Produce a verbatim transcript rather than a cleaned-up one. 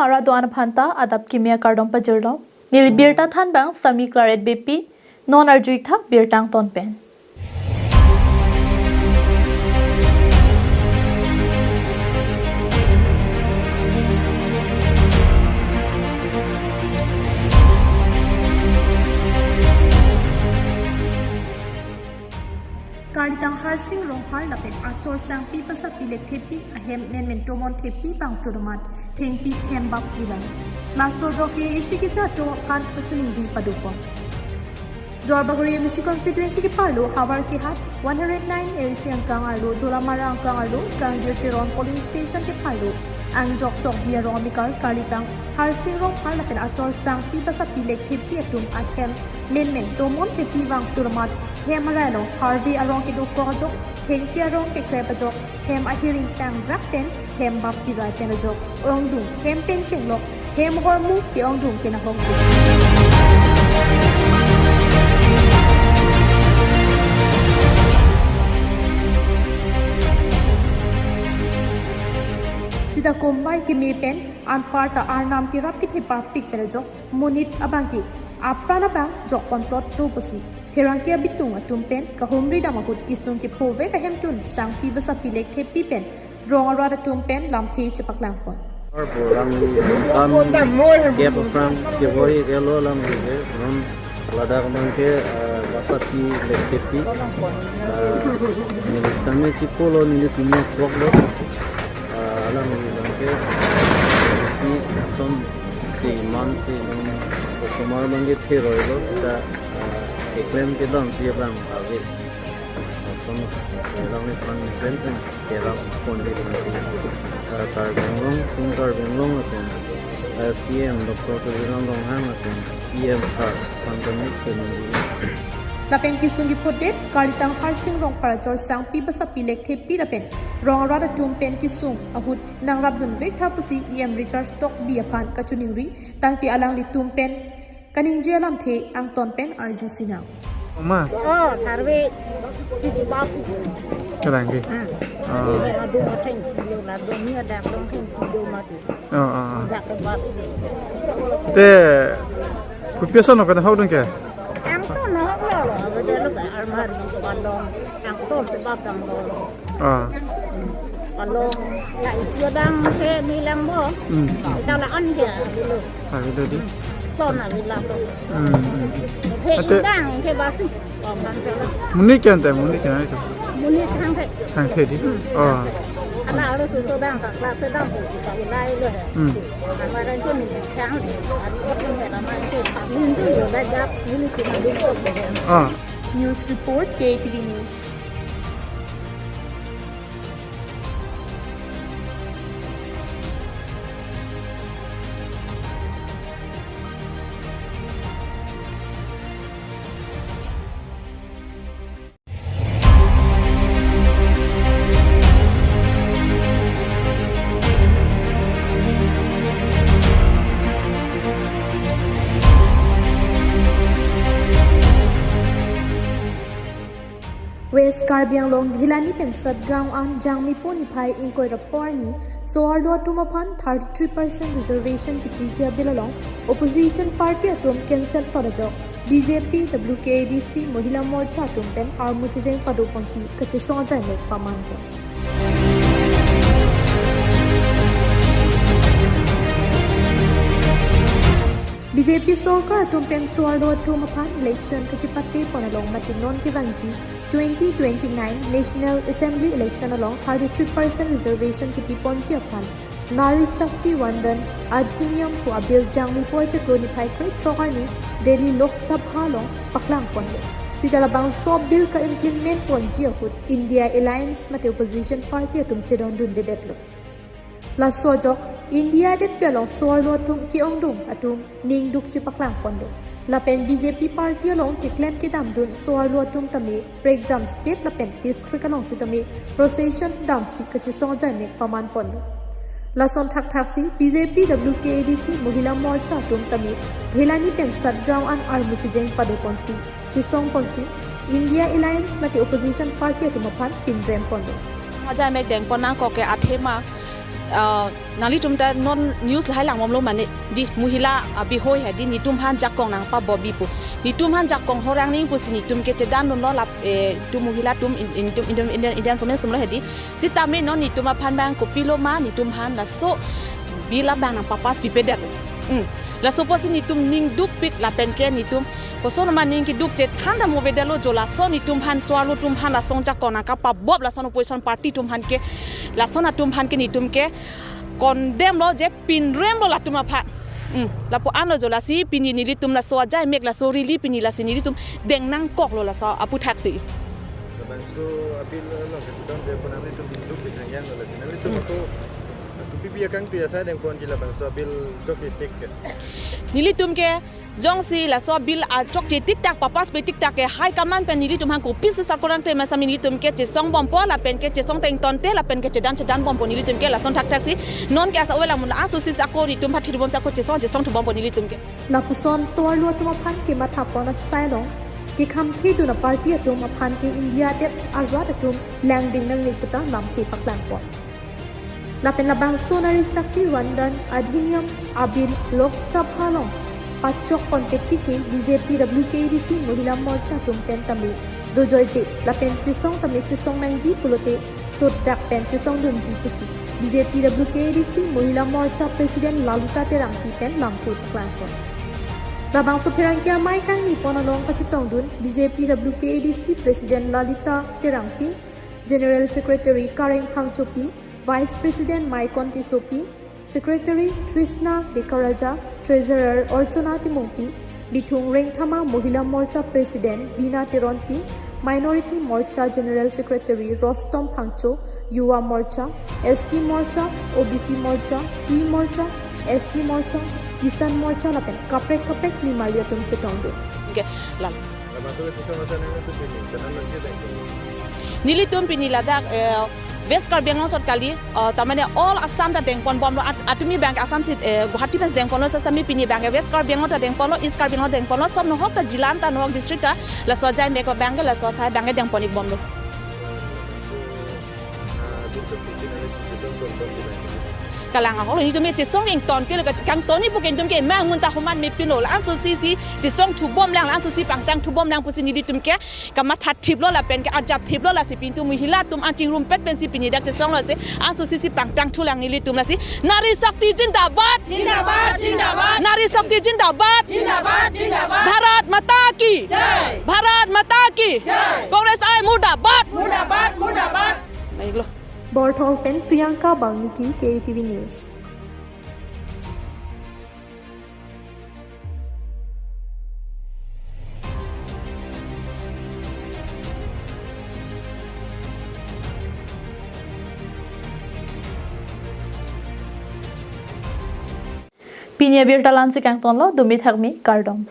Arat do-an aphan ta adap kimi akardom pajirlo. Neli birta thanbang Sami Claret Beypi, non arju-ik tha birta angton pen. Kalitang Harsing Rongphar lapen achor Sangpi Basapi Lekthepi ahem menmen Tomon Thepi vangthu amat thengpi hem bap pirai. Laso ajok ke isi keja atum aphan kachiningri padopon. Duarbagori M A C constituency keparlo Howraghat one hundred nine A A C angkang arlo, Dolamara angkang arlo, Kangjir Teron polling station keparlo Angjok Tokbi arong amekar kalitang Harsing Rongphar lapen achor Sangpi Basapi Lekthepi atum ahem menmen Tomon Thepi vangthu amat hem arai along harve arong kedokok ajok, thengpi arong kekrep ajok, hem ahiring tangrak pen hem bap pirai pen ajok ongdung hem pen chenglok hem ahormu ke-ongdung kenahok. Sita kombang keme pen anparta arnam kerap kethe parpik pen ajok monit abang ke apran abang jokpon tot do pusi pherangke abitung atum pen kahumri dam ahut kesung kephovek ahemtun Sangpi Basapi Lekthepi pen rong arat atum pen lamthe chepaklangpon. Arbo alangli kan gap aphrang chevoi gelo alangli ke non ladak abang ke, eh, Basapi Lekthepi, eh, neli tame chipolo neli tumi kwoklo, eh, alangli abang ke, eh, ason si man si nung osomar abang ke theroilo ta, eh, keklem kedam pi abang ave. Ason, eh, alangli aphan jen jen kerap ponji, eh, Karbi Anglong, Team Karbi Anglong lapen, eh, C M Doctor Tuliram Ronghang lapen E M sir aphan kami chiningri. Lapen kesung kephodet kalitang Harsing Rongphar achor Sangpi Basapi Lekthepi lapen rong arat atum pen kesung ahut nangrapdunvek tha pusi E M Richard Tokbi aphan kachiningri, tangte alanglitum pen kaningje alamthe angton pen arju sinang. Oma. Oh, tharve. Sidi bap. Kerang ke. Hmm. Oh. Adu matheng kilo la domi ada long theng kilo mati. Oh, oh, oh. Dak ke bap. Te, kopi ason no kan hau dong ke? Angton no hau lo. Abede lo almari balong. Angton sebab angton. Ah. Kalau la isi odang ke nilang bo. Hmm. Kita la on dia dulu. Ah, gitu di. Ton na bilang. Hmm, hmm. Ke ate indang ke basi. Oh, kan sala. Muni ke ante, muni ke ante. Muni thang se. Thang the di. Hmm. Oh. Ala ala susu dang ka kelas sedang bu kita ulai lo. Hmm. Amaran ke ni thang. Adu ko ke la man ke. Muni tu yo la jap, muni ke na dulu. Ah. News report, K T V News. West Karbi Anglong Dhilani pen Satgaon an Jangmipo niphai ingkoi ra pho arni so-arlo atum aphan thirty-three percent reservation kipiji abill along opposition party atum cancel thot ajok B J P, W K A D C, Mohila Morcha atum pen armu chejeng padoponsi kachesong ajaimek pamanpon. B J P sorkar atum pen so-arlo atum aphan election kachepatepon along mate non kevangji twenty twenty-nine National Assembly election along thirty-three percent reservation kipiponji aphan Nari Shakti Vandan Adhiniyam pu abill Jangmipo achiklo niphai krethrok arni Delhi Lok Sabha along paklangponlo. Sita labangso abill ka-implement ponji ahut India Alliance mate opposition party atum chedondundedetlo. Laso ajok India adetpi along so-arlo atum ke-ongdung atum ningduk chepaklangponlo. Lapen B J P party along keklem kedamdun so-arlo atum tame prekjam state lapen district along sitame procession damsi kachesong ajaimek pamanponlo. Lason thakthaksi B J P, W K A D C, Mohila Morcha atum tame Dhilani pen Satgaon an armu chejeng padoponsi chesongponsi India Alliance mate opposition party atum aphan pinremponlo. Ajaimek dengpon nangkok ke athema Ah, nanglitum ta non news lahai langbomlo mane, di mohila abihoi hadi netum aphan jakong nangpabobbi pu. Netum aphan jakong horang ning pusi netum ke chedan dunlo lap, eh, tu mohila atum in, in, Indian, Indian, Indian women atumlo hadi. Sitame non netum aphan abang kopilo ma, netum aphan laso bill abang nangpapass pipedet. Hmm. Laso pusi netum ning dukpik lapen ke netum koson ma ning keduk chethan ta movedetlo jo, lason netum aphan so-arlo atum aphan lason jakong nangkapabob lason opposition party atum aphan ke, lason atum aphan ke netum ke condemn lo je pinrem lo latum aphan. Hmm, lapu-an lo jo, lasi pini nelitum laso ajai mek laso rally pini lasi nelitum deng nangkoklo laso aphuthaksi. Labangso abill along kachetongde pon nanglitum dukpik hangyang lo lasi nanglitum Hmm. ako, ah, kopi pi akangpi asai dengponji labangso abill chokche tik ke? Nelitum ke jongsi laso bill achokche tiktak papasspi tiktak ke high command pen nelitum aphan kopisi sarkorang te masami nelitum ke chesongbompo lapen ke chesong ta ingtonte lapen ke chedan chedanbompo nelitum ke lason thakthaksi non ke asa olang mun asosi ako netum aphan thiribomsi ako chesong chesongthubompo nelitum ke. Lapuson so-arlo atum aphan kematha pon asai along kekhamthedun aparty atum aphan ke India adet arat atum langding nangne puta lamthe paklangpon. Lapen labangso Nari Shakti Vandan Adhiniyam abill Lok Sabha along pachok ponpet tiki B J P W K A D C Mohila Morcha atum pen tame dojoije lapen chesong tame chesong nangji pulote sotdak pen chesongdunji pusi B J P W K A D C Mohila Morcha President Lalita Terangpi pen lamthe paklangpon. Labangso pherangke amei kangni pon along kachetongdun B J P W K A D C President Lalita Terangpi, General Secretary Kareng Phangchopi, Vice President Maikon Tissopi, Secretary Trishna Dekaraja, Treasurer Archana Timungpi, Bithung Rengthama Mohila Morcha President Bina Teronpi, Minority Morcha General Secretary Rostom Phangcho, Yuva Morcha, S T Morcha, O B C Morcha, Tea Morcha, S C Morcha, Kisan Morcha lapen kaprek kaprek nimarli atum chetongdun. Okay, lam. Labangso ke chesong asai nangtum pini, kanan nangji dengpon? Nelitum pini ladak, eh, West Karbi Anglong chot kali, eh, tamane all Assam ta dengponbomlo, at-, atumi abang ke Assam si, eh, Guwahati pen dengponlo, sasami pini abang ke West Karbi Anglong ta dengponlo, East Karbi Anglong dengponlo, sob nohok ta jila ta nohok district ta, laso ajai mek abang ke laso asai abang ke dengpon-ikbomlo. Kalang ahok, netum ke chesong ingtonte lo, kangton-ikpo ke netum ke mang mun ta homan mepinlo, la-ansosi si chesongthubomlang, la-ansosi pangtangthubomlang pusi nelitum ke kamathathiplo lapen ke arjapthiplo, lasi pini netum mohila atum an chingrumpet pensi pini dak chesonglo si, ansosi si pangtangthulang nelitum lasi. Nari Shakti Zindabad! Zindabad, zindabad. Nari Shakti Zindabad! Zindabad, zindabad. Bharat Mata Ki! Jai! Bharat Mata Ki! Jai! Congress I Murdabad! Murdabad, murdabad. Baiklo. Borthol pen Priyanka Bangmiki, K T V News. Pini abirta la-ansi kangtonlo, dumi thakmi, kardom.